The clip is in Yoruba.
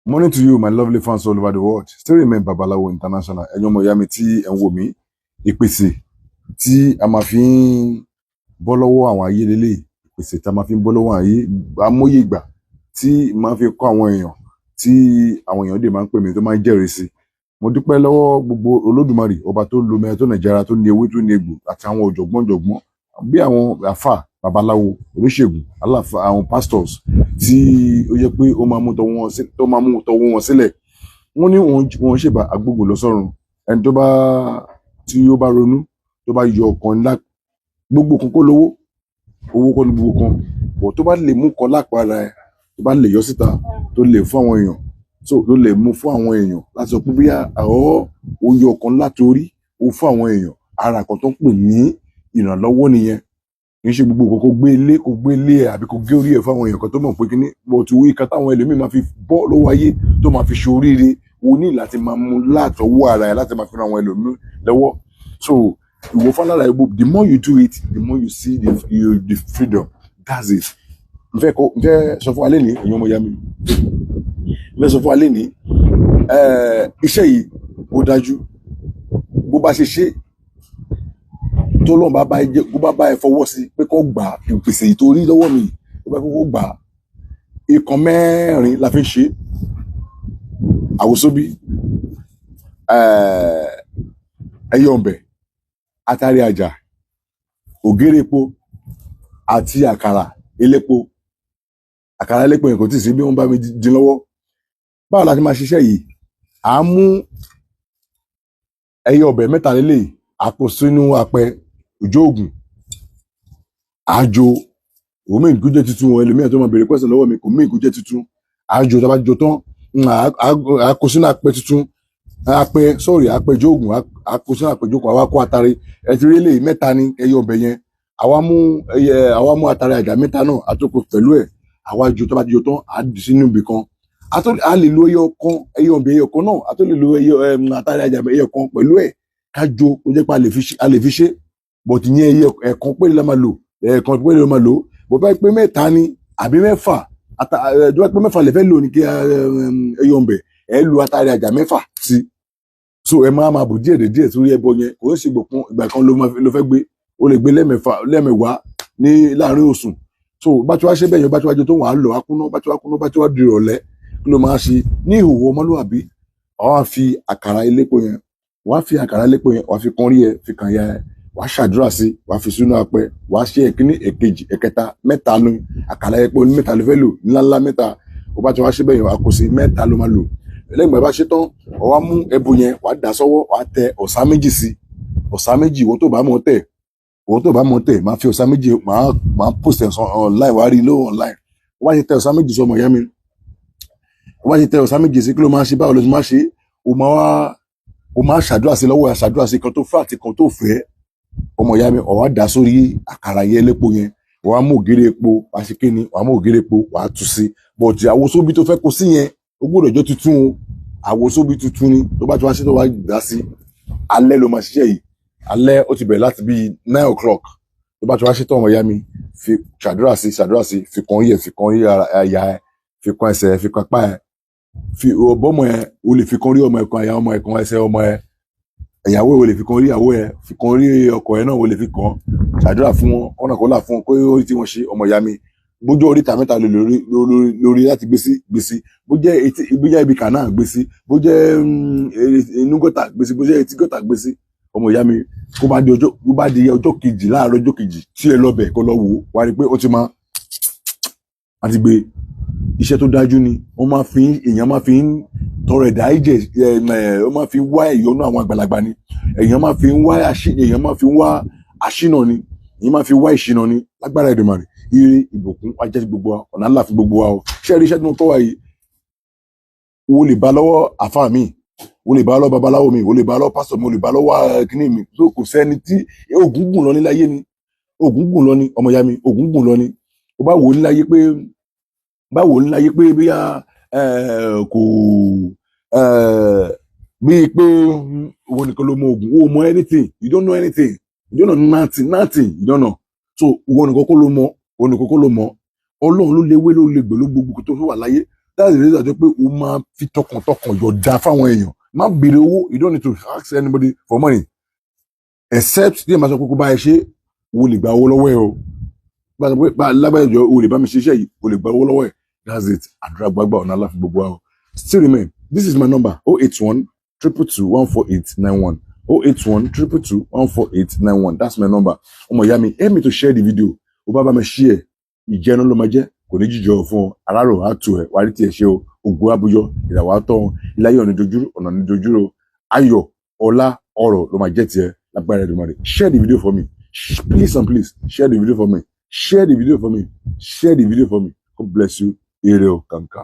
Morning to you, my lovely fans all over the world. Still remain Babalawo International. Ẹ̀yin ọmọ ìyá mi tí ẹ̀ ń wò mí, ìpèsè tí a máa fi ń bọ́ lọ́wọ́ àwọn ayé lélẹ̀, ìpèsè tí a máa fi ń bọ́ lọ́wọ́ ayé, amóye ìgbà tí máa fi kọ́ àwọn èèyàn, tí àwọn èèyàn dè máa ń pè mí tó máa ń jẹ́rìí sí. Mo dúpẹ́ lọ́wọ́ gbogbo Olódùmarè, ọba tó lomi tó Nàìjíríà, tó ní ewé, tó ní egbò, àti àwọn ọ̀jọ̀gbọ́n ọ̀jọ̀gbọ́n bí àwọn àfà, babaláwo, oníṣègùn, aláfa, àwọn pastors tí ó yẹ pé ó máa mú tọwọ́ wọn sí, tó máa mú tọwọ́ wọn sílẹ̀. Wọ́n ní wọ́n ṣèbà agbógun lọ sọ́run. Ẹni tó bá tí ó bá ronú, tó bá yọ ọkàn ńlá, gbogbo kan kó lówó, owó kọ́ ní gbogbo kan bọ̀, tó bá lè mú kan lápá ara ẹ, tó bá lè yọ síta, tó lè fún àwọn èèyàn, so tó lè mú fún àwọn èèyàn láti sọ pé bí àwọ̀ ó yọ ọkàn láti orí ó fún àwọn èèyàn, ara kan tó ń pè ní ìrànlọ́wọ́ nìyẹn. Kì í ṣe gbogbo nǹkan kó gbé ilé, kó gbé ilé ẹ, àbí kó gé orí ẹ fún àwọn èèyàn kan tó mọ̀ pé kíní bọ̀ tí wí kan táwọn ẹlòmíì máa fi bọ́ lọ́wọ́ ayé, tó máa fi ṣe oríire. O ní láti máa mú látọwọ́ ara ẹ láti máa fi ran àwọn ẹlòmíì lọ́wọ́. So ìwọ fúnra ẹ, the more you do it, the more you see the freedom. That's it. N fẹ́ kó n fẹ́ sọ fún wa lẹ́nìí, èèyàn ọmọ ìyá mi, n fẹ́ sọ fún wa lẹ́nìí, iṣẹ́ yìí ó dájú. Bó bá ṣe ṣe tó lọ́n bá bá ẹ jẹ́, bó bá bá ẹ fọwọ́ sí pé kó gbà á, ìpèsè ìtorí lọ́wọ́ mi, tó bá kó gbà á, ikọ̀ mẹ́rin la fi ń ṣe: àwòsóbí, ẹyẹ ọ̀bẹ, atari àjà, ògèrè epo àti àkàrà elépo. Àkàrà elépo yẹn kò tí ì sí bí wọ́n bá mi dín lọ́wọ́. Báwo la ti máa ṣiṣẹ́ yìí? À ń mú ẹyẹ ọ̀bẹ mẹ́ta lélẹ̀, àpò sínú apẹ òjò ògùn àjò òmí kó jẹ́ tuntun. Ẹlòmíràn tó máa béèrè pẹ̀sẹ̀ lọ́wọ́ mi kò mí kó jẹ́ tuntun. Àjò tá a bá jò tán, à kó sínú apẹ tuntun, apẹ, sorry, apẹ jóògùn, à kó sínú apẹ jóògùn. Àwa kó atare, ẹ ti rí eléyìí, mẹ́ta ní ẹyẹ ọ̀bẹ yẹn. Àwa mú ẹyẹ, àwa mú atare àjà mẹ́ta náà, àtòkò pẹ̀lú ẹ̀. Àwa jò, tó bá ti jò tán, à dì sínú ibì kan. A lè lo ẹyọ kan, ẹyẹ ọ̀bẹ ẹyọ kan náà, a tó lè lo ẹyọ atare àjà ẹyọ kan pẹ̀lú ẹ̀ ká jo, ó jẹ́ pé a lè fi ṣe, but ìyẹn ẹyẹ ẹ̀kan péré la máa lò, ẹ̀ẹ̀kan péré la máa lò. Bó bá pé mẹ́ta ni àbí mẹ́fà, tó bá pé mẹ́fà lè fẹ́ lò ní kí ẹyọ ọ̀bẹ, ẹ lu atare àjà 6 sí. So ẹ máa máa bù díẹ̀ díẹ̀ sórí ẹbọ yẹn. Kò ń ṣe gbọ̀kan ìgbà kan ló fẹ́ gbé, ó lè gbé lẹ́mẹ̀fà, lẹ́mẹ̀wá ní láàrin oṣù. So bá tí wàá ṣe bẹ́ẹ̀ yẹn, bá tí wàá jẹ tó, wàá lọ akúná, bá tí wàá kúná, bá tí wàá di ìrọ̀lẹ́, kí ló máa ṣe? Ní ìhòòhò ọmọlúwàbí, wàá fi àkàrà elépo yẹn, wàá fi àkàrà elépo yẹn, wàá fi kan rí ẹ, fi kàn ya ẹ, wàá ṣàdúrà sí, wàá fi sínú apẹ, wàá ṣe ẹ̀kíní, èkejì, ẹ̀kẹta, mẹ́ta ní àkàrà epo mẹ́ta ló fẹ́ lò, ńláńlá mẹ́ta. Ó bá ti wá ṣe bẹ́ẹ̀ yẹn, wàá kó sí, mẹ́ta ló máa lò. Lẹ́yìn ìgbà bá ṣe tán, wàá mú ẹbu yẹn, wàá dà sọ́wọ́, wàá tẹ ọ̀sá 2 sí, ọ̀sá 2. Ìwọ tó bá mọ̀ tẹ̀, ìwọ tó bá mọ̀ tẹ̀, máa fi ọ̀sá 2, máa post ẹ̀ online, wàá rí lówó online. Wọ́n bá ṣe tẹ ọ̀sá 2 sí, ọmọ ìyá mi, wọ́n bá ṣe tẹ ọ̀sá 2 sí, kí ló máa ṣe? Báwo ló ti máa ṣe? O máa wá, o máa ṣàdúrà sí lọ́wọ́, ṣàdúrà sí kan tó fẹ́ àti kan tó fẹ́, ọmọ ìyá mi. Ó wá dà sórí àkàrà yẹn lépo yẹn, wàá mú ògèrè epo, wàá ṣe kíni, wàá mú ògèrè epo, wàá tú sí. But àwo sóbí tó fẹ́ kó sí yẹn, ó gbọ́dọ̀ jẹ́ tuntun o. Àwo sóbí tuntun ni. Tó bá ti wá sí, tó wá dà sí, alẹ́ ló máa ṣiṣẹ́ yìí. Alẹ́, ó ti bẹ̀rẹ̀ láti bíi 9 o'clock. Tó bá ti wá ṣe tán, ọmọ ìyá mi, fi ṣàdúrà sí, ṣàdúrà sí, fi kan yẹ, fi kan rí àyà ẹ, fi kan ẹsẹ̀ ẹ, fi kan apá ẹ, fi ọbọmọ ẹ, o lè fi kan rí ọmọ ẹ, kan àyà ọmọ ẹ, kan ẹsẹ̀ ọmọ ẹ. Ìyàwó ẹ, o lè fi kan rí ìyàwó ẹ, fi kan rí ọkọ ẹ náà, o lè fi kan ṣàdúrà fún wọn, kọ́nà kó là fún wọn, kó orí tí wọ́n ṣe. Ọmọ ìyá mi, bójú oríta mẹ́ta lè lórí lórí láti gbé sí, gbé sí. Bó jẹ́ etí, bó jẹ́ ibi kan náà, gbé sí. Bó jẹ́ inú gọ́tà, gbé sí. Bó jẹ́ etí gọ́tà, gbé sí. Ọmọ ìyá mi, kó bá di ọjọ́ kejì, láàárọ̀ ọjọ́ kejì tí ẹ lọ bẹ̀, kó lọ wò ó, wá rí i pé ó ti máa àti gbé. Iṣẹ́ tó dájú ni. Wọ́n máa fi èèyàn máa fi ń tọrọ ẹ̀dá ìjẹ ẹ̀ ẹ̀, wọ́n máa fi wá ìyọ́nú àwọn àgbàlagbà ni. Èèyàn máa fi ń wá àṣínà ni, èèyàn máa fi wá ìṣìnà ni. Lágbára Èdùmàrè, ire, ìbùkún wá jẹ́ ti gbogbo wa, ọ̀nà ńlá fún gbogbo wa o. Ṣé ẹ rí iṣẹ́ tí mo kọ́ wa yìí? O lè bá lọ́wọ́ àfáà mi, o lè bá lọ́wọ́ babaláwo mi, o lè bá lọ́wọ́ pásítọ̀ mi, o lè bá lọ́wọ́ kíní mi tó. Kò sẹ́ni tí ògùn gùn lọ níláyé ni. Ògùn gùn lọ ni, ọmọ ìyá mi, ògùn gùn lọ ni. O bá wò ó níláyé pé, bá wò ó níláyé pé bóyá kò bíi pé ìwọ nìkan ló mọ ògùn, o mọ anything. You don't know anything, you don't know nothing, nothing you don't know. So ìwọ nìkan kọ́ ló mọ, ìwọ nìkan kọ́ ló mọ. Ọlọ́run ló léwé, ló lè gbè, ló gbogbo tó wà láyé. That's the reason pé o máa fi tọkàntọkàn yọ̀ọ̀dá fáwọn èèyàn. Má béèrè owó. You don't need to ask anybody for money, except tí ẹ máa sọ pé kó bá ẹ ṣe, o lè gba owó lọ́wọ́ ẹ. O bá sọ pé bá lágbàjọ, o lè bá mi ṣiṣẹ́ yìí, o lè gba owó lọ́wọ́ ẹ. That's it. Àdúrà gbàgbà, ọ̀nà aláfi gbogbo wa o. Still remain, this is my number: 08122214891, 08122214891. That's my number. Ọmọ ìyá mi, help me to share the video. O bá bá mi share, ìjẹun ló máa jẹ́, kò ní jíjọ fún ọ. Alárò á tù ẹ wàá rí tiẹ̀ ṣe o. Ògo abúyọ, ìràwọ̀ á tọ́ ọ. Iláyé ọ̀nà dojúrú, ọ̀nà ní dojúrú. Ayọ̀, ọlá, ọrọ̀ ló máa jẹ́ tiẹ̀ lágbára Èdùmàrè. Share the video for me, please and please. Share the video for me, share the video for me, share the video for me. God bless you. Ire o kàǹkà.